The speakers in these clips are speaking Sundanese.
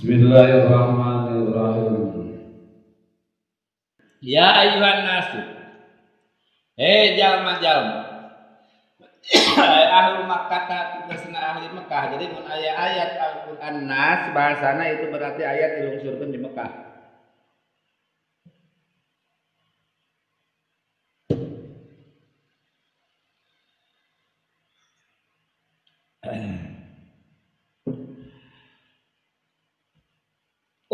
Bismillahirrahmanirrahim. Ya ayuhan nasu. Hei jalma-jalma. Ahlu Makkah tegasna ahli Mekah. Jadi mun aya ayat Al-Qur'an nas bahasana itu berarti ayat dilungsurkeun di Mekah.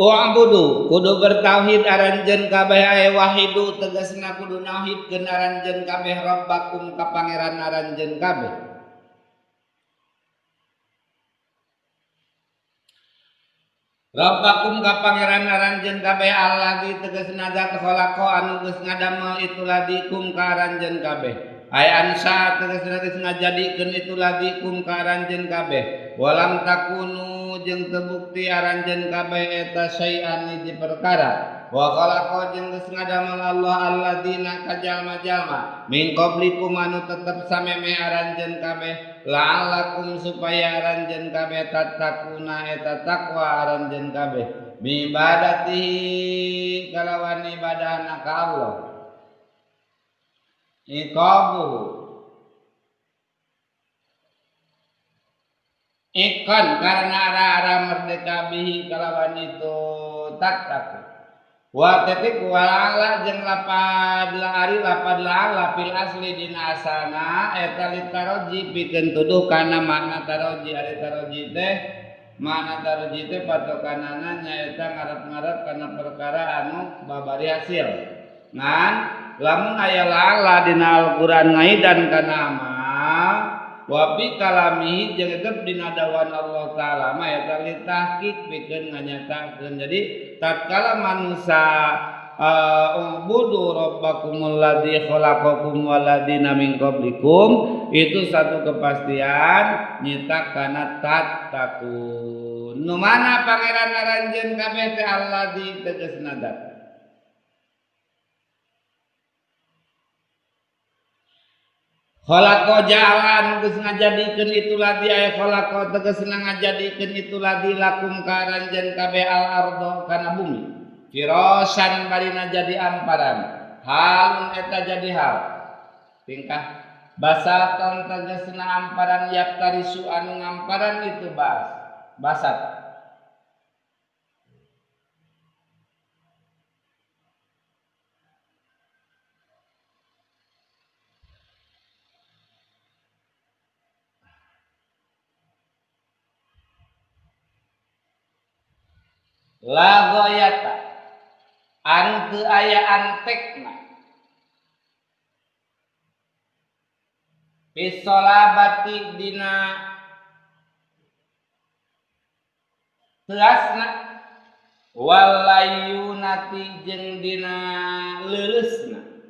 U'budu kudu bertauhid aranjeun kabeh aya wahidu tegasna kudu nauhidkeun aranjeun kabeh rabbakum ka pangeran aranjeun kabeh. Rabbakum ka pangeran aranjeun kabeh alladzi tegasna zat khalaqa anu geus ngadamel itu ladikum ka aranjeun kabeh. Aya ansa tegasna geus ngajadikeun itu ladikum ka aranjeun kabeh. Walam takunu jeung tebukti aranjeun kabeh eta syai'an hiji perkara. Wa khalaqa jeung geus ngadamel Allah alladzina ka jalma-jalma min qablikum anu tetep sameme aranjeun kabeh la'allakum supaya aranjeun kabeh tattaquna eta takwa aranjeun kabeh bi ibadatihi kalawan ibadahna ka Allah. Iqabuhu ikan karena arah-arah merdeka bihi kalawan itu tak wa titik walala jeung lapad laari lapad la'ala fil asli dina asana eta litaroji pikeun tuduh kana makna taroji ari taroji teh makna taroji teh patokanana nyaeta ngarep-ngarep kana perkara anu babari hasil ngan lamun aya la'ala dina Al-Qur'an ngaidan kana amal wa bi kalamihi jeung tetep dina dawan Allah taala mah eta litahqiq pikeun nganyatakeun. Jadi tatkala manusa ubudu rabbakumul ladzi khalaqakum walladzina min qablikum itu satu kepastian nyita kana tattaqun. Nu mana pangeran aranjeun kabeh teh alladzi tegasna zat. Khalaqa ja'ala geus ngajadikeun itu ladi aya khalaqa tegasna ngajadikeun itu ladi lakum ka aranjeun kabeh al ardo kana bumi firasan barina jadi amparan halun eta jadi hal tingkah basatan tegasna amparan yaptarisu anu ngamparan itu basat la ghayata anu teu aya antekna fisolabati dina teasna walayunati jeung dina leuleusna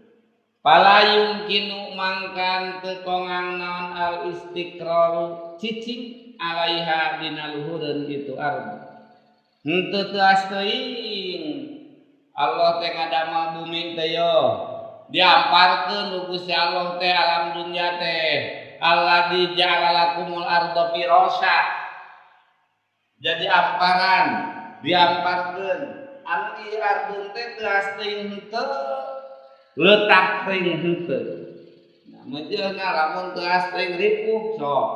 palayung kinu mangkan teu kongang naon al istiqraru cicing alaiha dina luhureun itu ardu. Henteu teuas teuing Allah teh ngadamel bumi teh yo diamparkeun ku Gusti Allah teh alam dunya teh alladzi ja'ala lakumul arda firasya jadi amparan diamparkeun anu ieu ardun teh teuas teuing henteu leutak teuing henteu. Nah meujeuhna lamun teuas teuing ripuh sok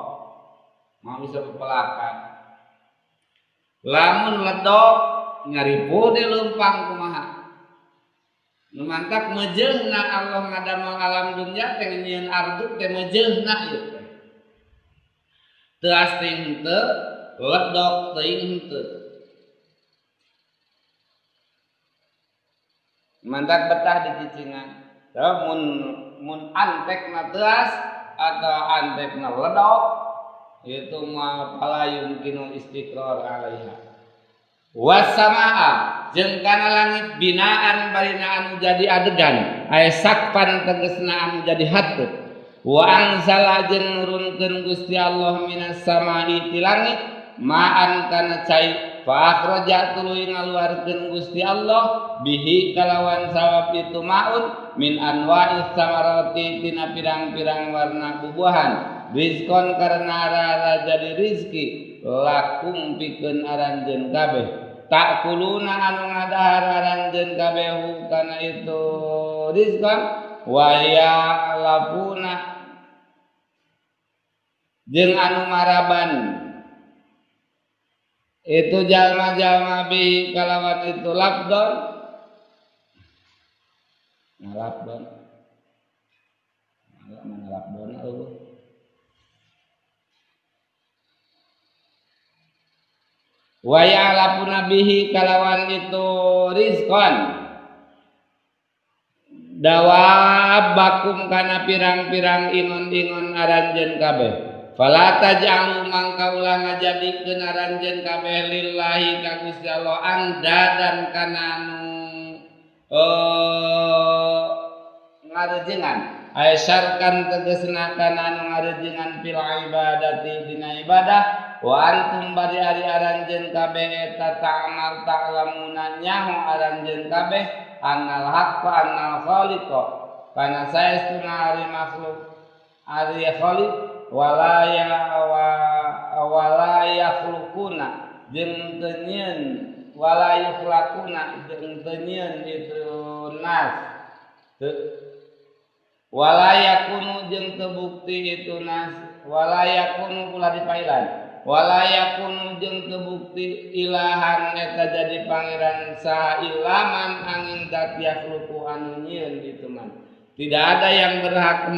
mah bisa pepelakan. Lamun ledok ngaripu di leumpang kumaha. Nu mantak meujeuhna Allah ngadamel alam dunya teh nyieun ardu teh meujeuhna ieu teh. Teuas teuing henteu, ledok teuing henteu. Mantak betah di cicingan. Tah mun antekna teuas atau antekna ledok itu ma fala yumkinul istiqrar alaiha. Wasamaa jeung kana langit binaan barina anu jadi adegan aya sakpan tegasna anu jadi hateup. Wa anzala jeung nurunkeun Gusti Allah minas samai ti langit ma'an kana cai fa akhraja tuluy ngaluarkeun Gusti Allah bihi kalawan sawab itu maun min anwa'is samarati tina pirang-pirang warna bubuahan rizkon karena arah-arah jadi rizki lakum pikeun aranjeun kabeh. Takuluna anu ngadahar aranjeun kabeh kana itu rizqan wa ya'lafuna jeung anu maraban itu jalma-jalma bi kalawan itu labdon ngalabdon mana labdon eueuh wa ya'lafuna bihi kalawan itu rizqan dawabakum kana pirang-pirang ingon-ingon aranjeun kabeh fala taj'alu mangka ulah ngajadikeun aranjeun kabeh lillahi ka Gusti Allah andadan kana anu ngarejengan ay syarkan tegasna kana anu ngarejengan fil ibadati dina ibadah wa antum bari ari aranjeun kabeh eta ta'mal ta'lamuna nyaho aranjeun kabeh annal haqqa annal khaliqa kana saestuna ari makhluk ari khaliq wala ya wala yakhluquna jeung teu nyieun wala yukhlaquna jeung teu nyieun itu nas wala yakunu jeung teu bukti itu nas wala yakunu kula dipailan wala yakunu jeung teu bukti ilahan eta jadi pangeran saha ilaman angin zat yakhluqu anu nyieun itu man. Tidak ada yang berhak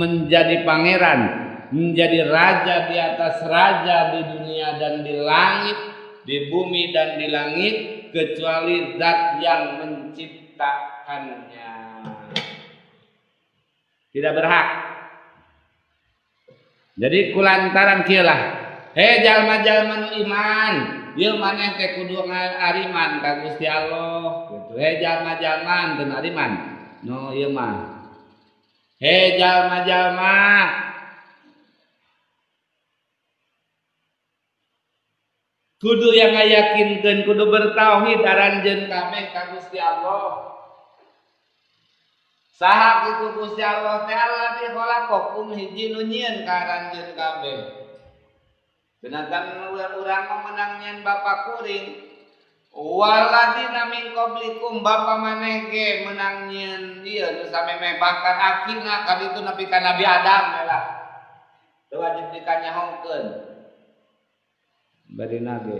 menjadi pangeran, menjadi raja di atas raja di dunia dan di langit, di bumi dan di langit, kecuali zat yang menciptakannya. Tidak berhak. Jadi kulantaran kieu lah. Hei jalma-jalma nu iman, ieu maneh teh kudu ngariman ka Gusti Allah gitu. Hei jalma-jalma teu ngariman. No ieu mah. Hei jalma-jalma kudu yang ngayakinkeun kudu bertauhid aranjeun kabeh ka Gusti Allah. Saha kitu Gusti Allah teh alladzi khalaqakum hiji nu nyieun ka aranjeun kabeh. Sedangkan urang mah menang nyieun bapa kuring. Waladina min qablikum bapa maneh ge menang nyieun ieu nu samemeh bahkan akina kaditu nepi ka Nabi Adam lah. Teu wajib dikanyahokeun. Bari nage.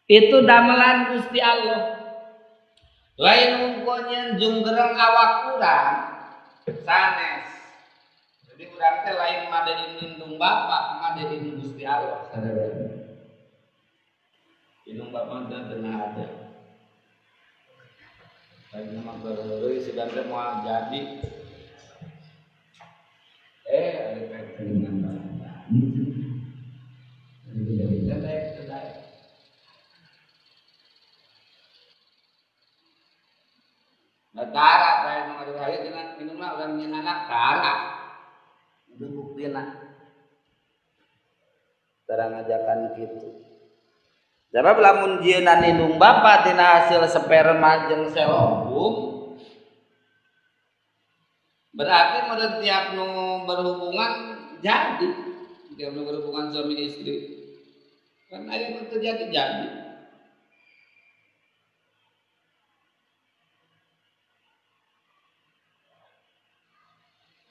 Itu damelan Gusti Allah. Lain unggul nyieun junggereng awak urang sanes. Jadi urang teh lain madein indung bapa, madein Gusti Allah. Indung bapa teh teu ada. Lain mah geureuy sigan teh moal jadi. Ari teh dengan bapa. Jadi teh teh. Tara saya nu ngadu cenah indungna urang nyieun anak tara. Itu buktina. Tara ngajakan kitu. Sebab lamun jieunan indung bapa tina hasil sperma jeung sel ovum berarti meureun tiap nu berhubungan jadi. Tiap nu berhubungan suami istri kan aya nu teu jadi-jadi.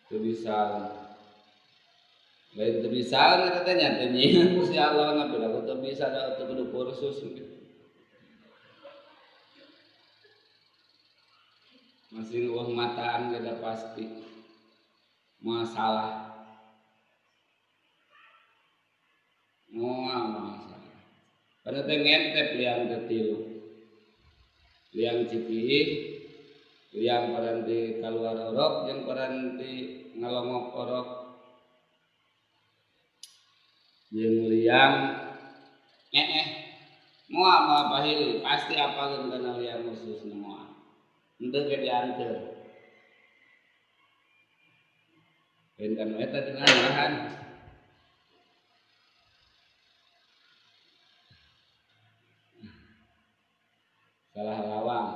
Teu bisa lain teu bisa eta teh nya teu nyieun Gusti Allah na piraku teu bisa da teu kudu kursus gitu. Masih uang mataan ge da pasti masalah. Moal masalah. Pada teh ngentep liang teh tilu. Liang Cipiih, liang paranti kaluar orok jeung paranti ngalongok orok. Jeung liang moal moal pahili pasti apaleun kana liang khususna moal. Henteu ge dianteur. Lain kan eta cenah malahan. Salah lawang.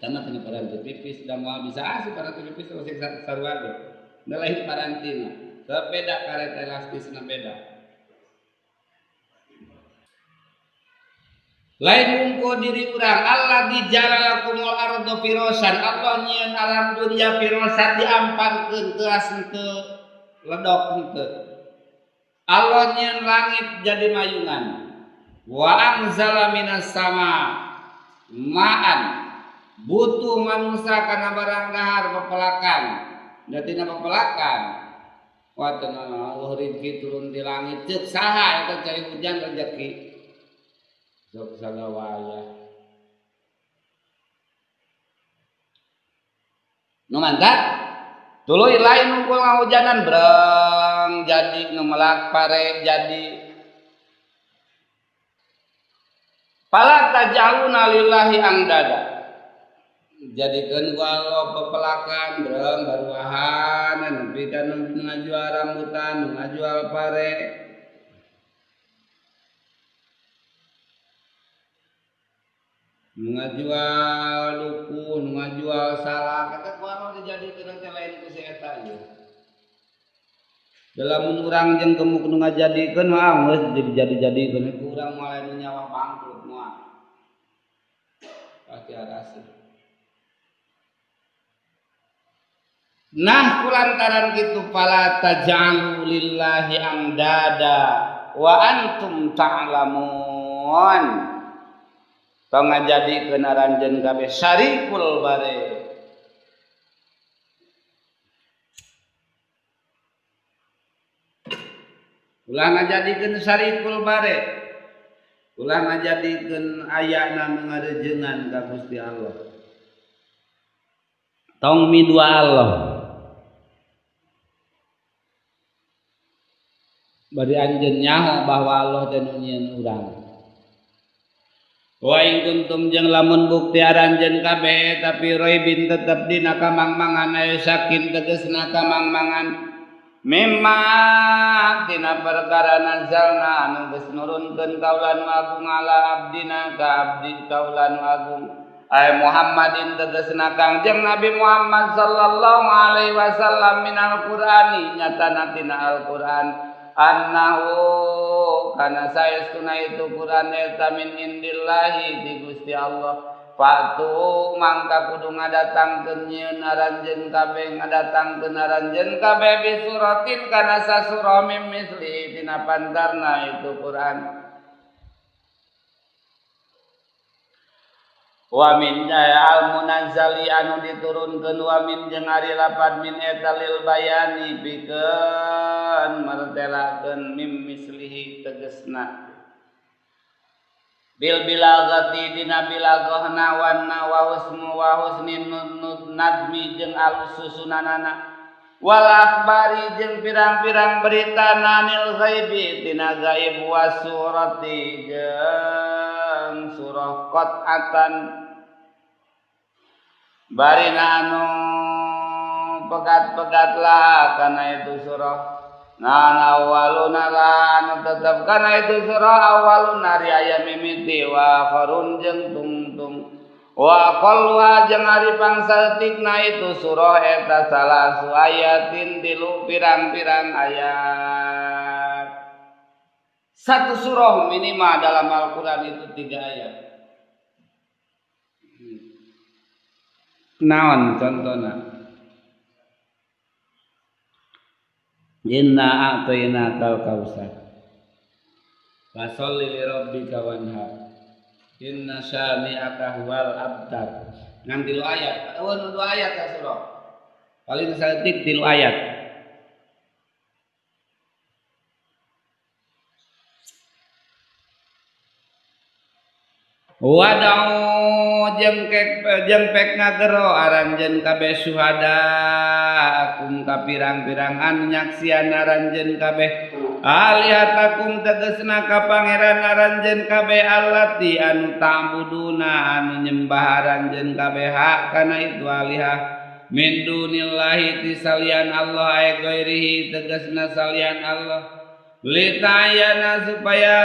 Eta mah tina paranti pipis da moal bisa asup paranti pipis masih sarua ge. Da lain parantina. Sebab beda karet elastisna beda. Lain wungkul diri urang Allah dijalalakumul ardo firosan. Allah nyieun alam dunya firosan diamparkeun teuas henteu ledok henteu. Allah nyieun langit jadi mayungan. Wa anzala minas sama ma'an. Butuh manusia kana barang dahar pepelakan. Da tina pepelakan. Wa tanana Allah rezeki turun di langit ceuk saha eta cai hujan rezeki. Sok sagawaya. Nu mantap. Tuluy lain unggul ngahujanan breng jadi nu melak pare jadi. Fala tajaluna lillahi angdada. Jadikeun ku Allah pepelakan breng baruahan nepi ka nu ngajual rambutan, nu ngajual pare. Ngajual duku, ngajual salak, eta ku Allah dijadikeun teh lain ku si eta ieu. Lamun urang jeung gemuk nu ngajadikeun mah geus jadi-jadikeun ku urang moal aya nyawa bangkrut moal. Pasti arasih. Nah kulantaran kitu fala taj'alu lillahi amdada wa antum ta'lamun. Tong ngajadikeun aranjeun kabeh syarikul bare. Ulah ngajadikeun syarikul bare. Ulah ngajadikeun ayana nu ngarejengan ka Gusti Allah. Tong midua Allah. Bari anjeun nyaho bahwa Allah teh nu nyieun urang. Wa in kuntum jeung lamun bukti aranjeun kabeh tapi raibin tetep dina kamangmangan aya sakin tegasna kamangmangan mimma tina perkara nazalna anu geus nurunkeun kaula nu agung ala abdina ka abdi kaula nu agung ay Muhammadin tegasna Kangjeng Nabi Muhammad sallallahu alaihi wasallam minal Qur'ani nyatana tina Al-Qur'an annahu kana saestuna itu Quran eta min indillahi di Gusti Allah fatu mangka kudu ngadatangkeun nyieun aranjeun kabeh ngadatangkeun aranjeun kabeh bi suratin kana sasurah mim misli tina pantarna itu Quran wa min al munazzali anu diturunkeun wa min jeung ari lapad min eta lil bayani pikeun martelakeun mim mislihi tegesna bil bilagati dina bilaghna wan wa husnu wa husnin nadmi jeung alus susunanana wal akhbari jeung pirang-pirang berita nanil ghaibi tina gaib wa surati jeung surah qat'atan barina anu pegat-pegat lah karena itu surah nah awaluna lah anu tetep karena itu surah awaluna ari aya mimiti wa kharun jeung tungtung wa qalwa jeung ari pangsaeutikna itu surah eta salasu ayatin tilu pirang-pirang ayat. Satu surah minimal dalam Al-Quran itu 3 ayat. Naon contohna? Inna a'tainakal kautsar. Fasholli li rabbika wanhar. Inna syani'aka huwal abtar. Ngan 3 ayat. Eueun 2 ayat ka surah. Paling saeutik 3 ayat. Wadau jengpek ngagero aranjeun kabeh syuhada akum ka pirang-pirang anu nyaksian aranjeun kabeh alihatakum tegesna ka pangeran aranjeun kabeh allati anu ta'buduna anu nyembah aranjeun kabeh hak kana itu alihah min dunillahi ti salian Allah ay ghairihi tegesna salian Allah litayana supaya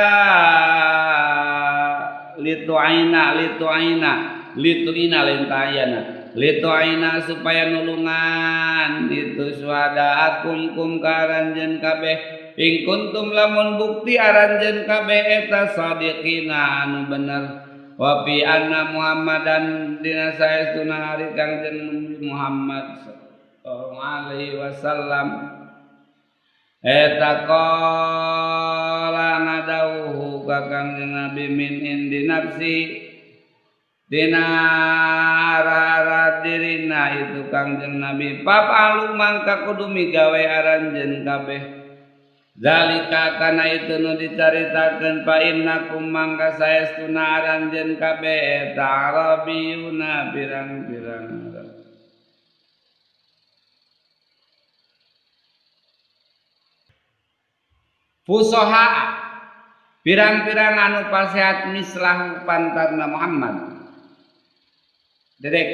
lituaina lituina lain tayana lituina supaya nulungan itu suhada akum kum karanjeun kabeh ing kuntum lamun bukti aranjeun kabeh eta sadiqina anu bener wa fi anna Muhammadan dina saestuna ari Kangjeng Muhammad sallallahu alaihi wasallam eta qala ngadawuhu ka Kangjeng Nabi min indi nafsi dina arah dirina itu Kangjeng Nabi papalu mangka kudu migawe aranjeun kabeh zalika kana itu nu dicaritakeun fa innakum mangka saestuna aranjeun kabeh eta arabiyuna pirang-pirang fusoha pirang-pirang anu pasehat mislahu pantarna Muhammad dedek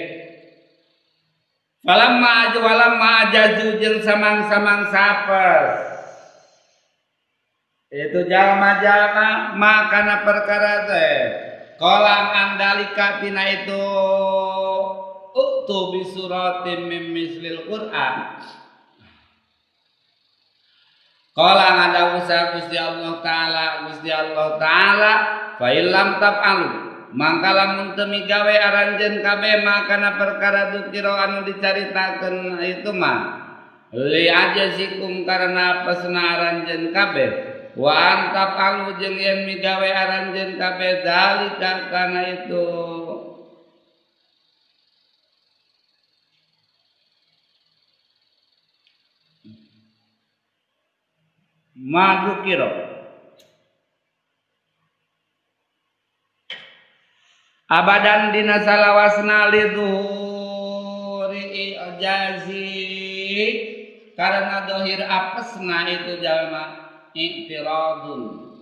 falamma walamma ajazu jeung samang-samang sapes itu jalma-jalma makana perkara teh kolang andalika tina itu uktu bisuratin mim mislil Quran kolang ada usaha Gusti Allah Ta'ala fa illam taf'alu mangka lamun teu migawe aranjeun kabeh makana perkara dukira anu dicaritakeun itu mah li ajazikum karena pesna aranjeun kabeh wa antaf'alu jeung yen migawe aranjeun kabeh zalika kana itu madukira abadan dina salawasna lidzuhuri ijazi karena dohir apesna itu jalma i'tiradun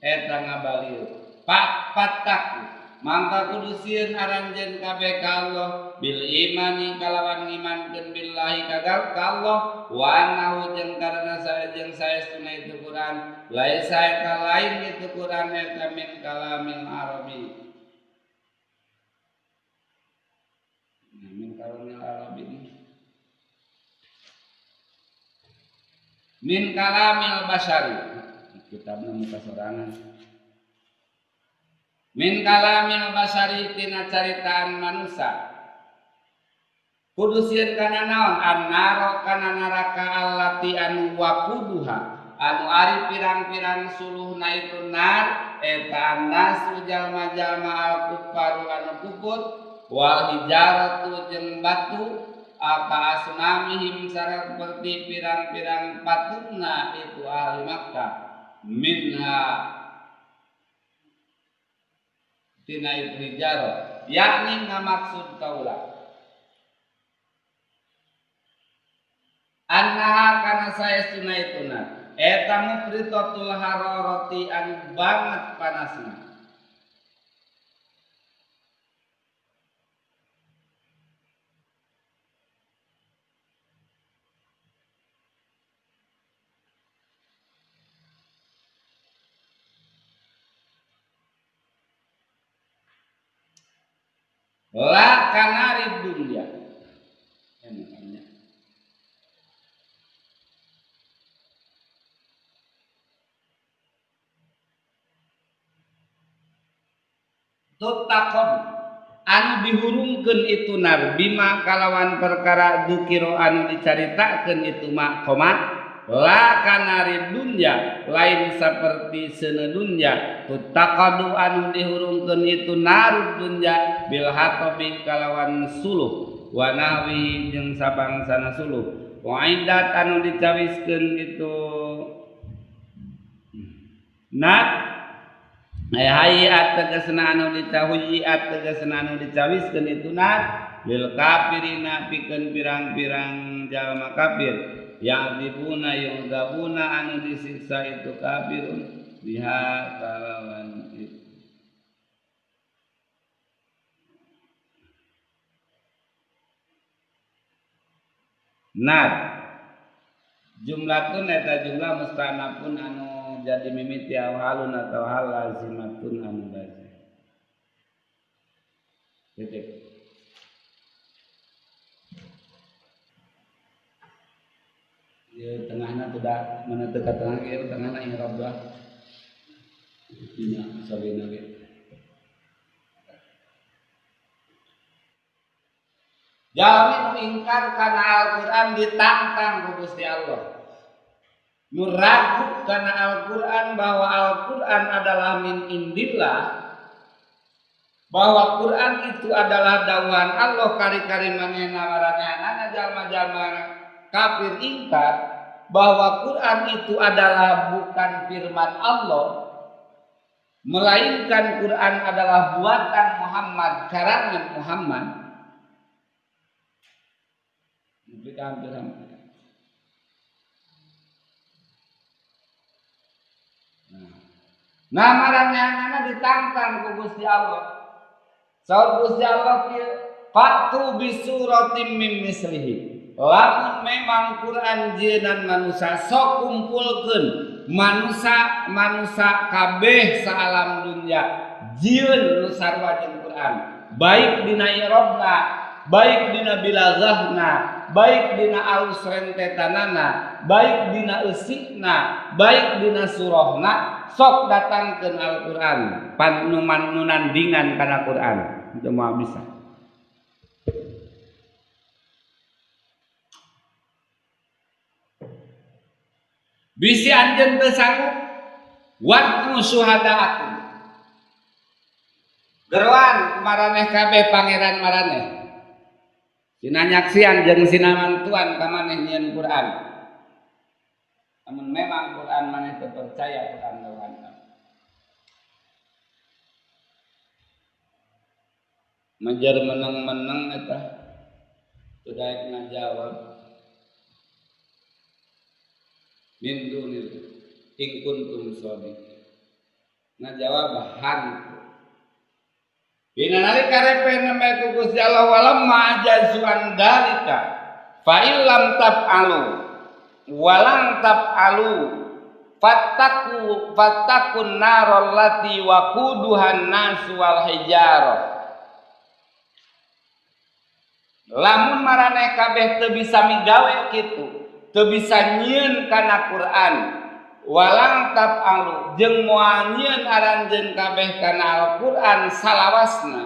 eta ngabalir pak pataku mangka kudu sieun aranjeun kabeh ka Allah bil imani kalawan ngimankeun billahi ka Allah wa annahu jeung karena saeung saestuna itu Quran laisa eta lain itu Quran eta min kalamil arabi min kalamil arabi min kalamil basari kitabna muka sorangan min kalamil basari tina caritaan manusia kudu sieun kana naon annaro kana neraka allati anu waquduha anu ari pirang-pirang suluhna itu nar eta annasu jalma-jalma al kufaru anu kufur wal hijaratu jeung batu apa asnamihim saperti pirang-pirang patungna itu ahli Makkah minha tina itu hijarah yakni ngamaksud kaula annaha kana saestuna ituna eta mufritatul hararati anu banget panasna la kanari dunya ya, tutakon anu dihurungkeun itu nar bima kalawan perkara dukira anu dicaritakeun itu ma koma la kanari dunya lain seperti seuneu dunya tutaqadu anu dihurungkeun itu narud dunya bil hatabi kalawan suluh wa nahwi jeung sabangsana suluh wa aidat anu dicawiskeun itu nat hayat tegasna anu dicahuyiat tegasna anu dicawiskeun itu nat lil kafirina pikeun pirang-pirang jalma kafir ya'dzibuna yu'dzabuna anu disiksa itu kafirun biha kalawan itu nar jumlatun eta jumlah mustanafun anu jadi mimiti aw halun atau hal lazimatun anu lazim titik. Ieu tengahna teu da mana teu ka tengah ieu tengahna i'rab lah. Dina sabena ge. Jalmi nu ingkar kana Al-Qur'an ditantang ku Gusti Allah. Nu ragu kana Al-Qur'an bahwa Al-Qur'an adalah min indillah, bahwa Quran itu adalah dawuhan Allah kari-kari manehna maranehanana jalma-jalma kafir ingkar bahwa Quran itu adalah bukan firman Allah, melainkan Quran adalah buatan Muhammad, karangan Muhammad. Hampir-hampir. Nah, maranehanana ditantang ku Gusti Allah. Saur Gusti Allah kieu, fatu bisuratim mim mislihi. Lamun memang Quran jieunan manusia, sok kumpulkeun manusa-manusa kabeh saalam dunya jieun nu sarua jeung Quran, baik dina i'rabna, baik dina bilaghahna, baik dina alus rentetanana, baik dina eusina, baik dina surahna, sok datangkeun Al-Qur'an panuman nu nandingan kana Qur'an itu moal bisa. Bisi anjeun teu sanggup wa'u syuhada'akum. Geroan maraneh kabeh pangeran maraneh. Sina nyaksian jeung sina mantuan ka maneh nyieun Quran. Namun memang Quran maneh teu percaya Quran lawan. Majar meneng-meneng eta teu daek ngajawab. Min dunil in kuntum shadiqin. Ngajawab hantu. Dina nalika repe nembe ku Gusti Allah walamma ajazu an dalika fa illam taf'alu walang taf'alu fattaku fattakun naral lati waquduhan nas wal hijarah. Lamun maraneh kabeh teu bisa migawe kitu, teu bisa nyieun kana Quran, walang taf'alu jeung moal nyieun aranjeun kabeh kana Al-Qur'an salawasna.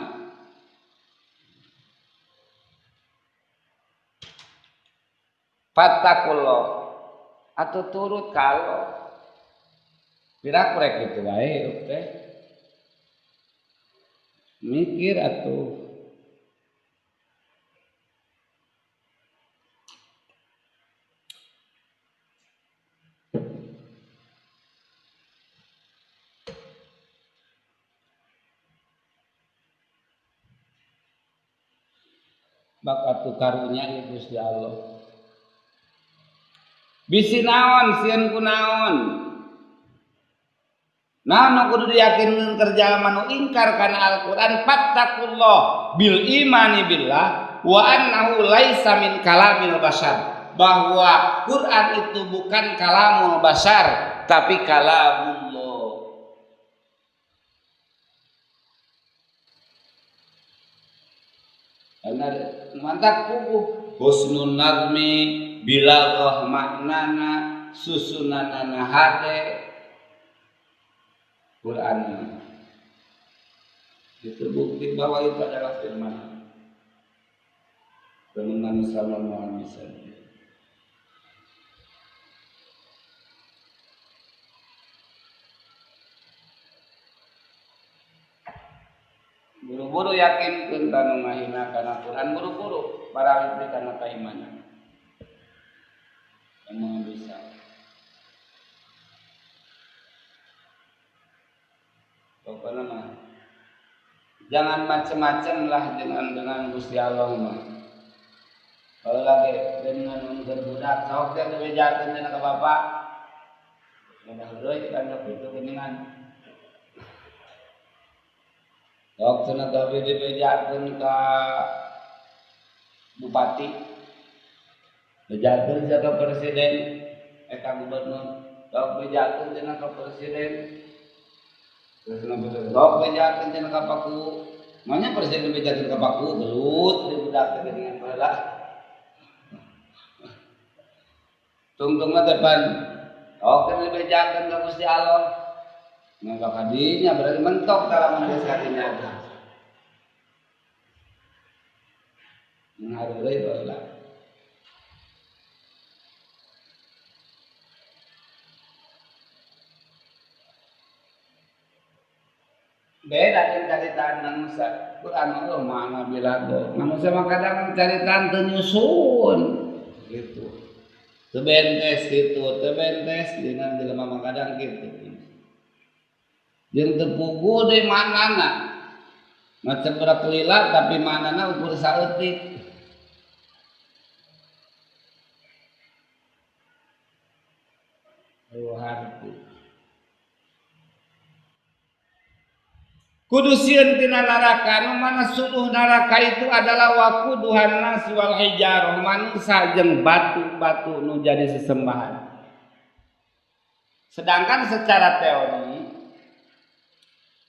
Fattakullah atuh turut ka Allah. Piraku rek kitu wae teh. Mikir atuh. Bak atuh karunya ieu Gusti Allah. Bisi naon sieun ku naon? Naon nu kudu diyakinkeun kerja nu ingkar kana Al-Qur'an fattaqullah bil imani billah wa annahu laisa min kalamil bashar. Bahwa Quran itu bukan kalamul bashar tapi kalamullah. Karena mantap kubu husnun nazmi bilaghah maknana susunanana hade Quran itu bukti bahwa itu adalah firman. Namun manusia moal bisa. Buru-buru yakin tentang ngahina kana Quran, buru-buru barang kana keimanan. Emang bisa. Pokoknya mah jangan macem-macem lah dengan Gusti Allah mah. Kalau lagi dengan nunggu budak, sok teh dibejakeun cenah ka bapak. Udah deui kan kitu geuningan. Sok cenah tapi dibejakeun ka bupati, bejakeun cenah ka presiden, ka gubernur, sok bejakeun cenah ka presiden. Terus sok bejakeun cenah ka paku. Maunya presiden bejakeun ka paku, gelut di budak teh geuningan baheula. Tungtung mah depan. Oke dibejakeun ka Gusti Allah. Nah bakadinya berarti mentok dalam geus kadinya. Ngarureui baheula. Beda jeung caritaan manusia. Quran mah mana bilago. Manusia mah kadang caritaan teu nyusun gitu. Teu bentes gitu, teu bentes dina jelema mah kadang kitu. Jeung teu puguh deui maknana. Macam berkelila tapi maknana ukur saeutik. Harti. Kudu sieun tina neraka, nu mana suluh neraka itu adalah waquduhan nas wal hijarah, manusia jeung batu-batu nu jadi sesembahan. Sedangkan secara teori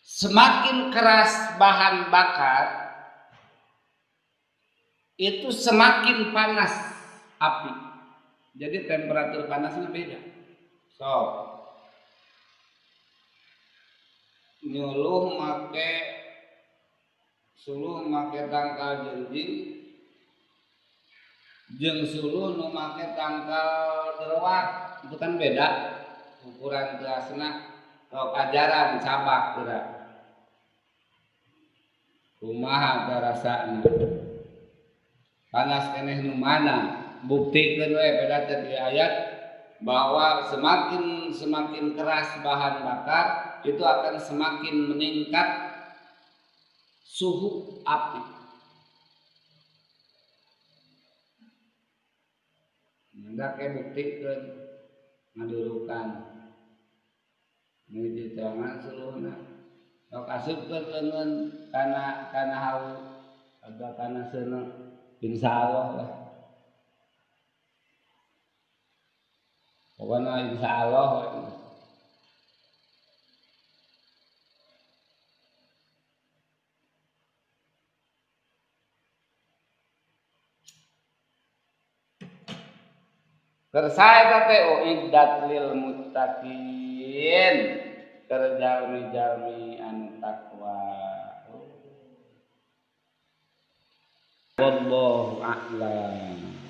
semakin keras bahan bakar itu semakin panas api. Jadi temperatur panasnya beda. So, nyuluh make suluh make tangkal jenjing jeung suluh nu make tangkal derwak itu kan beda ukuran kerasna. Sok ajaran cabak geura kumaha karasana panas keneh nu mana buktikeun we beda teh di ayat bahwa semakin keras bahan bakar itu akan semakin meningkat suhu api. Ndak ke buktikeun ngadurukan nuju tangan suluhna sok asupkeun leungeun kana hawu atau kana seuneu insyaallah lah. Pokoknya insyaallah kersa teh uiddat lil muttaqin keur jalmi-jalmi anu takwa. Wallahu a'lam.